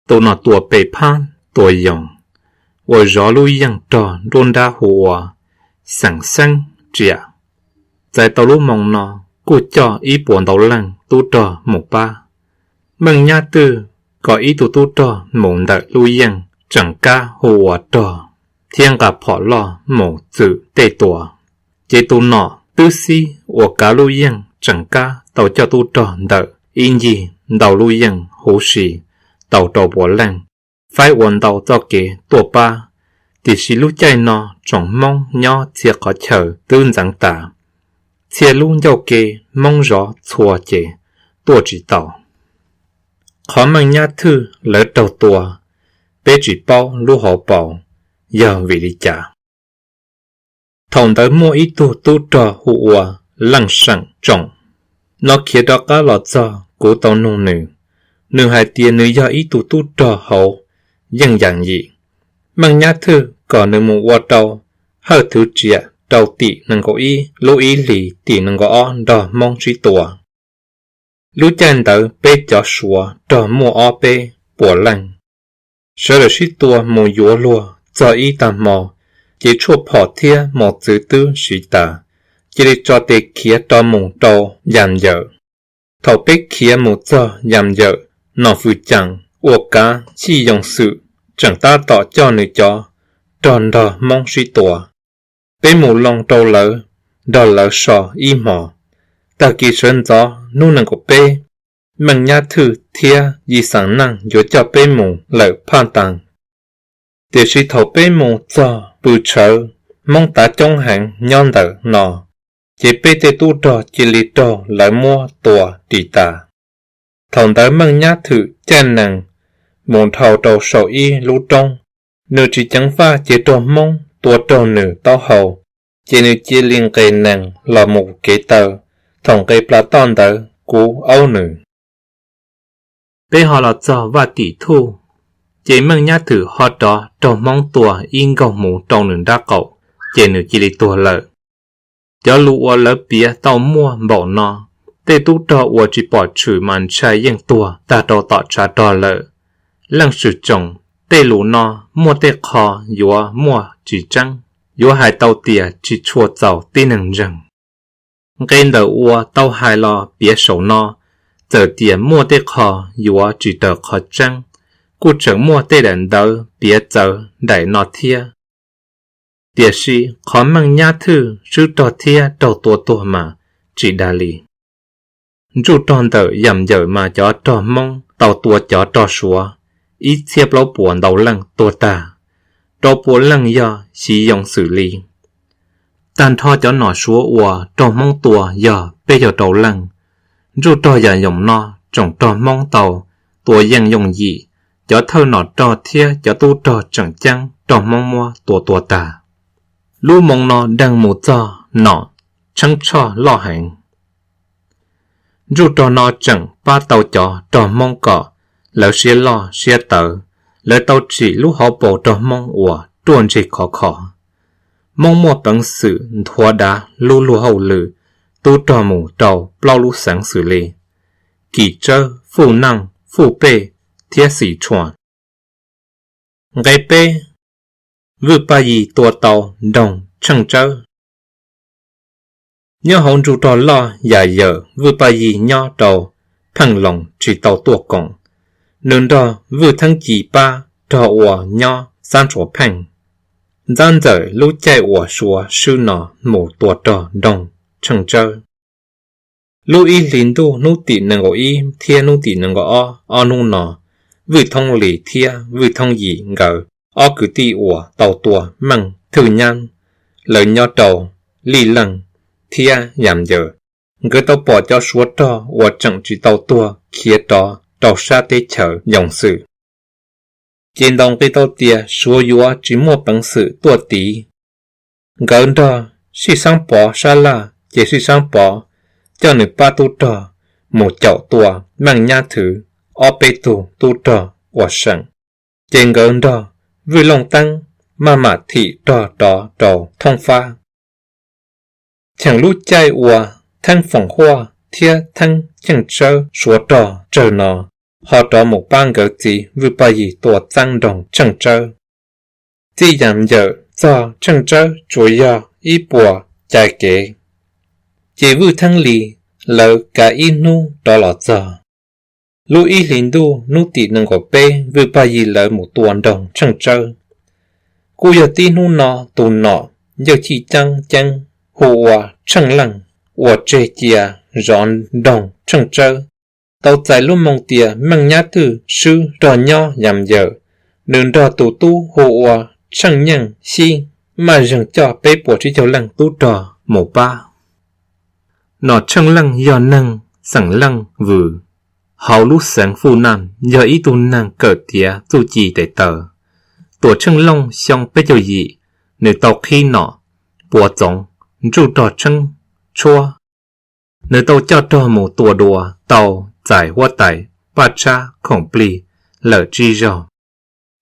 tus nom tuam pem phab tuam yoos uas zov lub yeej rog nruab nrab hu ua Xeem Xeeb Riam. Txais tau lub moo no kuj coj ib puas ntau leej tub rog mus pab. Meej Nyab Twj kom ib tug tub rog mus ntawm lub yeej tseem kab hu ua Rog thiab nqa phom loj mus txwm tej tua. Ces tus nom twb xib uas kav lub yeej tseem kab tau coj tub rog ntawm ib ncig ntau lub yeej huv si tau rau puav leej, faib ua ntau txoj kev tuaj pab. Tiam sis lub caij no tsoom Hmoob nyob txhia qhov chaw twb ntxeev tas, txhia lub ncauj ke Hmoob zov txhua ces tuaj tsis tau. Qhov Meej Nyab Thwj lawv raug tua, peb tsis paub lub hauv paus yog vim li cas. Thaum ntawd muaj ib tug tub rog hu ua Leej Seem Tsoom no khiav rov qab los txog kuv tau nug nws. Nws hais tias nws yog ib tug tub rog hauv yeej yam yim. Meej Nyab Thwj kom nws mus ua rau Hawj Thwv Riam rau tim nees nkaum ib lub ib hlis tim nees nkaum ob nrog Hmoob sib tua. Lub caij ntawd peb cov Suav rog muaj ob peb puas leej. Sawv daws sib tua mus yuav luag txog ib tag hmo, ces tshuaj phom thiab mos txwv twb siv tas, cia li tso tes khiav rov mus rau Yas Yawm. Thaum peb khiav mus txog Yas Yawm, Nom Fwm Ceem uas kav Xyij Yoos Xwm tseem tab tom coj nws cov rog nrog Hmoob sib tua. Peb mus loo rau lawv, nrog lawv so ib hmos. Tag kis sawv ntxov hnub nees nkaum peb, Meej Nyab Thwj thiab Yis Xaam Neej yuav coj peb mus lawm Phaj Taas. Tiam sis thaum peb mus txog pw tshawv, Hmoob tav coob heev nyob ntawm no, ces peb tej tub rog cia li raug lawv muab tua ris tas. Thaum ntawd Meej Nyab Thwm caij nees mus dhau rau saum ib lub roob, nws tsis ceev faj ces raug Hmoob tua raug nws taub hau, ces nws cia li nqes nees los mus kev taw. Thaum nqes plas toj ntawd kuv aub nws. Peb ho los txog Vaj Tim Thuj, ces Meej Nyab Thwm ho rov raug Hmoob tua ib nkaug hmuv rau nws nrab qaum, ces nws cia li tuag lawm. Cov lus uas lawv piav tau muaj npaum no, tej tub rog uas tsis pom tshwm mas ntshai yeej tuag tag rau tom tshav rog lawm. Leej Swm Tsoom tej lus no muaj tej qho yuav muaj tsis tseeb, yuav hais tau tias tsis tshua txaus tib neeg ntseeg. Nqe ntawm uas tau hais los piav saum no, txawm tias muaj tej qho yuav tsis raws qhov tseeb, kuj tseem muaj tej daim ntawv piav txawv daim no thiab. Tiam sis qhov Meej Nyab Thwj swb rog thiab raug tua tuag mas tsis dag li. Ntsuj rog ntawm Yas Yawm mas cov rog Hmoob tau tua cov rog Suav ib txhiab plaub puas ntau leej tuag tag, rau puas leej yog Xyij Yoos Xwm li. Tag nrho cov nom Suav uas raug Hmoob tua yog peb caug rau leej. Ntsuj rog Yas Yoos no tsoom rog Hmoob tau tua yeej yooj yim, cov thawj nom rog thiab cov tub rog tseem ceeb raug Hmoob muab tua tua tag. Lub moo no deeg mus txog nom Tsheeb Tshoj loj heev. Ntsuj rog no tseem pab tau cov rog Hmoob kom lawv siab loj siab tawv, lawv tau tsim lub hauv paus rog Hmoob uas ruaj ntseg khov kho. Hmoob muaj peev xwm nthuav dav lub luag hauj lwm tub rog mus rau plaub lub xeev xws li Kim Tsawb, Fuj Neej, Fuj Pej thiab Xis Tshuas. Nqe peb, Vwj Paj Yis tua tau nroog Tsheej Tsawb. Nyob hauv ntsuj rog loj Yas Yawm, Vwj Paj Yis nyob rau Pheej Loos tsis tau tuaj koom, nws nrog Vwj Theeb Ci pab rog uas nyob Xab Ntsuas Pheej. Ntxab ntxawm lub caij uas Suav swb no mus tua rog nroog Tsheej Tsawb. Lub ib hlis ntuj hnub tim nees nkaum ib thiab hnub tim nees nkaum ob, ob hnub no, Vwj Thoob Lis thiab Vwj Thoob Yim nkawd ob kwv tij uas tau tua Meej Thwj Nyab, lawv nyob rau Lij Leej thiab Yas Yawm, nkawd tau pom cov Suav rog uas tseem tsis tau tuag khiav rov rau sab teb chaws Yoos Xwm. Ces ntaus nqi tau tias Suav yuav tsis muaj peev xwm tuaj tiv. Nkawd nrog Sij Xaab Pov sab laj, ces Sij Xaab Pov coj nws pab tub rog mus caum tua Meej Nyab Thwv ob peb tug tub rog uas seem. Ces nkawd nrog Vwj Looj Teeb maj mam thim rog rov rau Thoob Fab. Cheem lub caij uas Theeb Foom Huaj thiab Theeb Cheej Tsawb suav rog tsawg no, ho rov mus pab nkawd txiv Vwj Paj Yig tua txeeb nroog Tsheej Tsawb. Txij Yas Yawm txog Tsheej Tsawb tsuas yog ib puas cai kev, ces Vwj Theeb Lis lawv kav ib hnub rov los txog. Lub ib hlis ntuj hnub tim nees nkaum peb Vwj Paj Yig lawv mus tua nroog Tsheej Tsawb. Kuj yog tib hnub no tus nom yawg Chij Caab Ceeb hu ua Tsheej Leej uas tseg cia zov nroog Tsheej Tsawb tau txais lub moo tias Meej Nyab Twj swb rog nyob Yas Yawm, nws nrog tus tub hu ua Tsheej Nyeej Xyib maj zeeg coj peb puas tsib caug leej tub rog mus pab. Nom Tsheej Leej yog neeg xeem Leej Vws, hauv lub xeev Fuj Naj, yog ib tug neeg kawm tiav txuj ci tes taw. Tuam Tsheej Looj xyoo peb caug yim, nws tau qhib nom Puas Txoov ntsuj rog Tsheej Tshuab. Nws tau coj rog mus tua dua tau txais huab tais Paj Tshab khoom plig lawm tsib zaug.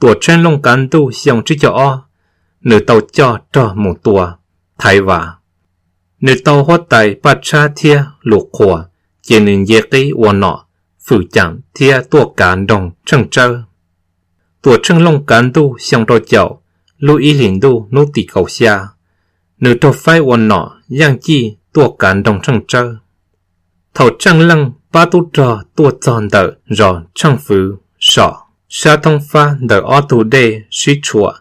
Tuam Tsheej Looj kav ntuj xyoo tsib caug ob, nws tau coj rog mus tua Thaiv Vas. Nws tau huab tais Paj Tshab thiab Lus Qhuas, ces nws nce qib ua nom Fwm Caam thiab tuaj kav nroog Tsheej Tsawb. Tuam Tsheej Looj kav ntuj xyoo rau caum, lub ib hlis ntuj hnub tim kaum xya, nws raug faib ua nom Yaaj Cij tuaj kav nroog Tsheej Tsawb. Thaum Tsheej Leej pab tub rog tuaj txog ntawm zos Tsheej Fwv Som, sab thoob fab ntawm ob tug dej sib tshuam,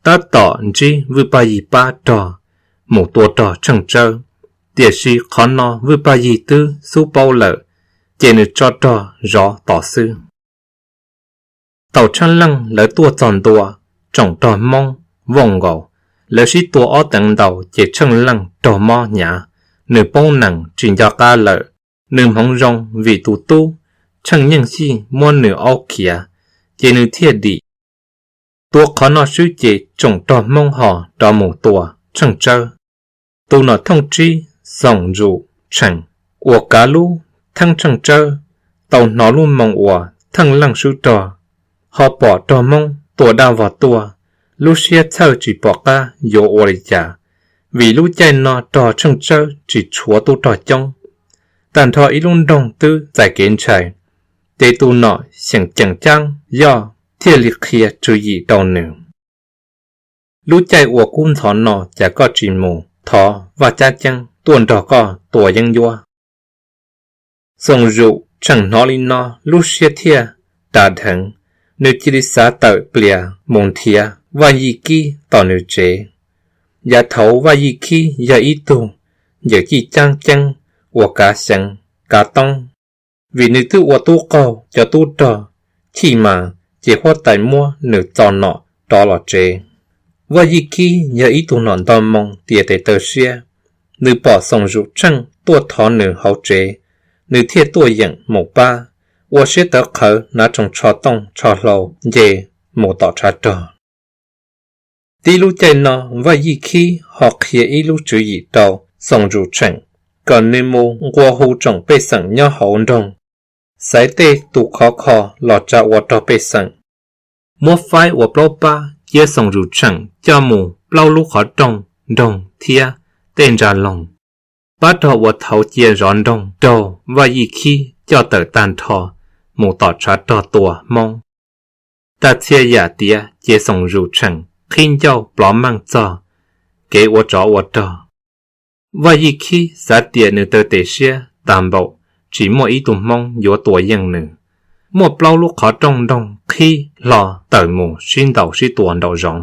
tab tom ntsib Vwj Paj Yig pab rog mus tua rog Tsheej Tsawb, tiam sis qhov no Vwj Paj Yig twb xub paub lawm, ces nws tso rog zov tos xwb. Thaum Tsheej Leej lawv tuaj txog ntua, tsoom rog Hmoob vooj nkaus, lawv sib tua ob teev ntau ces Tsheej Leej raug mob hnyav, nws poob nees tsis nco qab lawm. Nws hmoov zoo vim tus tub Tsheej Nyeej Xyij muab nws aub khiav, ces nws thiaj dim. Tuav qhov no swb ces tsoom rog Hmoob ho rov mus tua Tsheej Tsawb. Tus nom thooj tsib Xoom Zum Tsheem uas kav lub theeb Tsheej Tsawb tau hnov lub moo uas Tsheej Leej swb rog, ho pom rog Hmoob tua dab vog tuaj, lub siab txhawj tsis pom qab yuav ua li cas, vim lub caij no rog Tsheej Tsawb tsis tshuav tub rog coob. Tag nrho ib lub nroog twb txais kev ntshai, ces tus nom xyeem ceem caab yoj thiaj li qhia tswv yim rau nws. Lub caij ua kub ntxhov no cas koj tsis mus thov Vaj Cab Ceeb tuaj nrog koj tua yeeb ncuab. Xoom Zum Tsheem hnov li no lub siab thiaj rav dheev, nws cia li xav tawm plias mus nrhiav Vaj Yij Kib tom nws tsev. Yav thaud Vaj Yij Kib yog ib tug yawm cij caab ceeb uas kav xeev kav toob, vim nws twb ua tub qaug cov tub rog chij mas, ces huab tais muab nws txo nom rov los tsev. Vaj Yij Kib yog ib tug nom nto moo tiav tes taw siab, nws pom Xoom Zum Tsheej tuaj thov nws hauv tsev, nws thiaj tuaj yeem mus pab, ua siab tawv qhawv hnav tsoos tsho tooj tsho hlau nce mus tom tshav rog. Tib lub caij no Vaj Yij Khib ho qhia ib lub tswv yim rau Xoom Zum Tsheem, kom nws mus nqua hu tsoom pej xeem nyob hauv nroog, xaiv tej tus khov kho los tsa ua rog pej xeem. Muab faib ua plaub pab cia Xoom Zum Tsheem coj mus plaub lub qhov rooj nroog thiab tej ntsa loog, pab rog uas thaud cia zov nroog raug Vaj Yij Khib coj tawm tag nrho mus tom tshav rog tua Hmoob. Tag txhia yam tiav ces Xoom Zum Tsheem qhib ncauj plov meej txog kev ua tsov ua rog. Vaj Yij Khib xav tias nws taw tes siab tas npaum, tsis muaj ib tug Hmoob yuav tua yeej nws. Muaj plaub lub qhov rooj nroog qhib hlo tawm mus sib ntaus sib tua nraum zoov.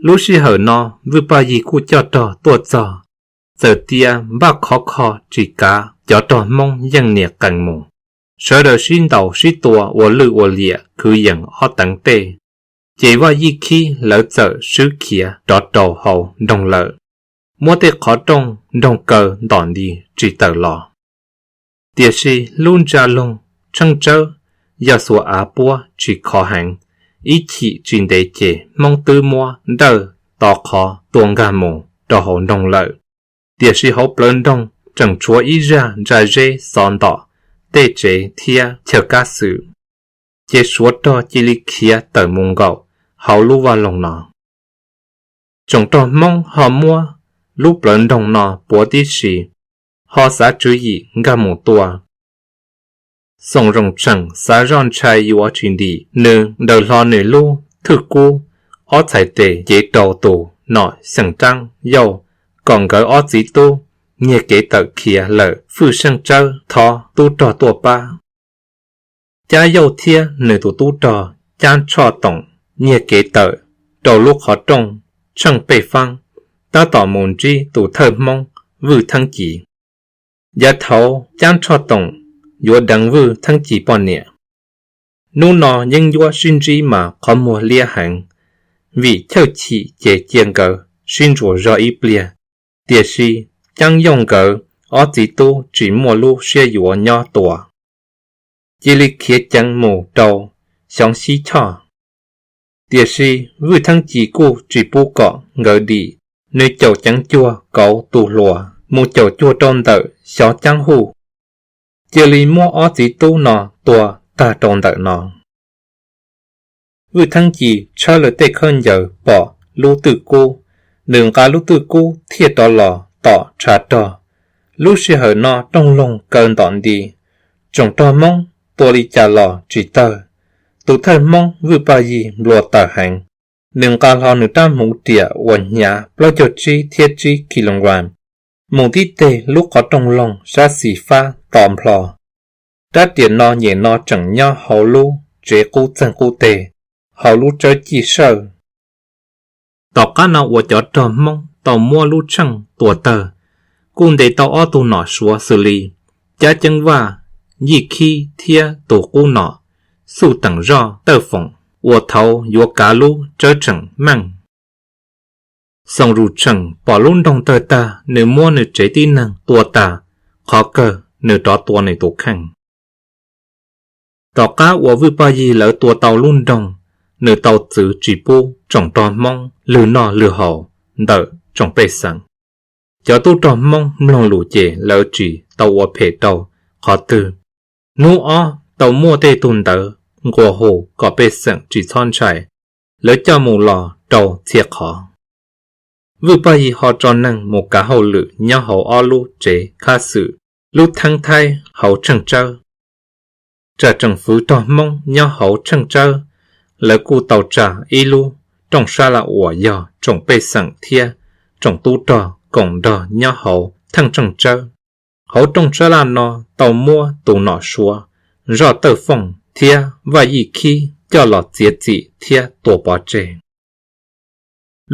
Lub sij hawm no Vwj Paj Yig kuj coj rog tuaj txog. Txawm tias npaj khov kho tsis kav, cov rog Hmoob yeej nias qees mus, sawv daws sib ntaus sib tua ua lwj ua liam khwv yees ob teev tej, ces Vaj Yij Khib lawv txawm swb khiav rov rau hauv nroog lawm, muab tej qhov rooj nroog kaw ntom nti tsis tawm los. Tiam sis lub ntsa loog Tsheej Tsawb yog xuas av puab tsis khov heev, ib chim tsis ntev ces Hmoob twb muab dawj to qhov tua nkag mus rau hauv nroog lawm. Tiam sis hauv plawv nroog tseem tshuav ib zaj ntsa zeb xov ntom tej tsev thiab chaw kab xwm, ces suav rog cia li khiav tawm mus nkaum hauv lub vaj loog no. Tsoom rog Hmoob ho muab lub plawv nroog no puav tib si, ho xav tswv yim nkag mus tua. Xoom Zoom Tsheem xav zoj ntshai yuav tsis ntim, nws daws hlo nws lub thwj kub ob txhais tes cev rau tus nom xyeem Rab Yauj kom nkawd ob txiv tub nyiag kev tawm khiav lawm, Fwj Tsheej Tsawb thov tub rog tuaj pab. Cab Yauj thiab nws tus tub rog Cab Tshoj Toom nyiag kev tawm rau lub qhov rooj Tsheej Pej Faab, tab tom mus ntsib tus thawj Hmoob Vwj Theeb Ci. Yav thaud Cab Tshoj Toom yuav deev Vwj Theeb Ci poj niam. Hnub no yeeb ncuab sib ntsib mas qhov muag liab heev, vim Chawj Chim ces cia nkawd sib ntsuas zog ib pliag, tiam sis Cab Yauj nkawd ob txiv tub tsis muaj lub siab yuav nyob tua, cia li khiav ceev mus rau Xyoov Xyib Choj. Tiam sis Vwj Theeb Ci kuj tsis pub kom nkawd dim, nws caum ceev cuag kauv tus hluas mus caum cuag rau ntawm xyov Cab Huj, cia li muab ob txiv tub no tua tag rau ntawm no. Vwj Theeb Ci tshawb lawv tej khaub ncaws pom lub twj kub, nws nqa lub twj kub thiaj rov los tom tshav rog. Lub sij hawm no rooj loog kaw ntom nti, tsoom rog Hmoob tua li cas los tsis tawg. Tus thawj Hmoob Vwj Paj Yig nplua taws heev, nws nqa hlo nws rab hmuv riam uas hnyav plaub caug tsib thiab tsib kilogram mus tib teg lub qhov rooj loog sab xis fab to nplho. Rab riam no nyem no tseem nyob hauv lub tsev qub txeeg qub teg, hauv lub tsawb cij sawj. Tom qab no uas cov rog Hmoob tau muab lub tsheej tua tawg, kuj ntes tau ob tug nom Suav xws li Cab Ceeb Vaj, Yij Khib thiab tus qub nom Xuj Teem Zoj Tawj Foom uas thaud yuav kav lub tsawb tseem meej. Xoom Zus Tsheem pom lub nroog tawg tag, nws muab nws tsev tib neeg tua tas, qhov kawg nws rov tua nws tus kheej. Tom qab uas Vwj Paj Yig lawv tua tau lub nroog, nws tau txwv tsis pub tsoom rog Hmoob lwg noj lwg haus ntawm tsoom pej xeem. Cov tub rog Hmoob mloog lus ces lawv tsis tau ua phem rau qhov twg. Hnub ob tau muaj tej tug ntawv nqua hu kom pej xeem tsis txhob ntshai, lawv coj mus los rau txhia qhov. Vwj Paj Yig ho tso neeg mus kav hauj lwm nyob hauv ob lub tsev khab xwm, lub theeb thaib hauv tsheej tsawb. Tsam tsoom fwv rog Hmoob nyob hauv tsheej tsawb, lawv kuj tau tsa ib lub rooj sab laj uas yog tsoom pej xeem thiab tsoom tub rog koom nrog nyob hauv theej tsheej tsawb. Hauv rooj sab laj no tau muab tus nom Suav Zoj Tawj Fooj thiab Vaj Yij Khib coj los txiav txim thiab tua pov tseg.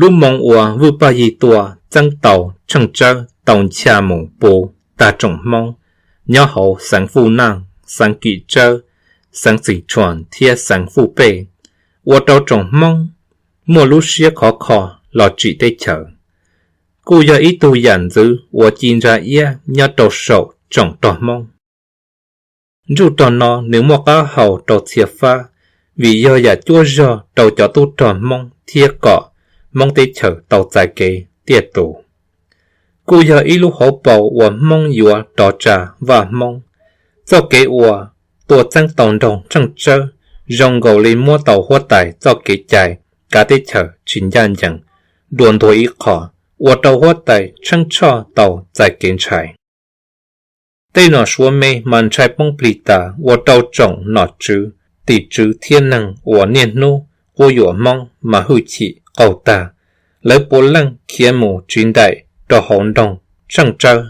Lub moo uas Vwj Paj Yig tua txeeb tau tsheej tsawb tau ncha mus puv tag tsoom Hmoob nyob hauv xeev Fuj Naj, xeev Kim Tsawb, xeev Xim Tshuam thiab xeev Fuj Pej, ua rau tsoom Hmoob muaj lub siab khov kho los tsim teb chaws. Kuj yog ib tug yam ntxwv uas ci ntsa iab nyob rau saum tsoom rog Hmoob. Nruj rog no nws muaj qab hau rau txhia fab, vim yog yam cuab zog rau cov tub rog Hmoob thiab kom Hmoob teb chaws tau txais kev tiaj tus. Kuj yog ib lub hauv paus uas Hmoob yuav rov tsa vaj Hmoob. Txoj kev uas tua txeeb tau nroog tsheej tsawb zoo nkaus li muab tau huab tais txoj kev cai kav teb chaws tsis ncaj ncees dua ntuag ib qho, ua rau huab tais Tsheeb Tshoj tau txais kev ntshai. Tej nom Suav me mas ntshai poob plig tas, ua rau tsoom nom tswv, tim tswv thiab neeg uas niaj hnub quab yuam Hmoob mas hwj chim qaug tag. Lawv puav leej khiav mus tsiv nraim rau hauv nroog tsheej tsawb.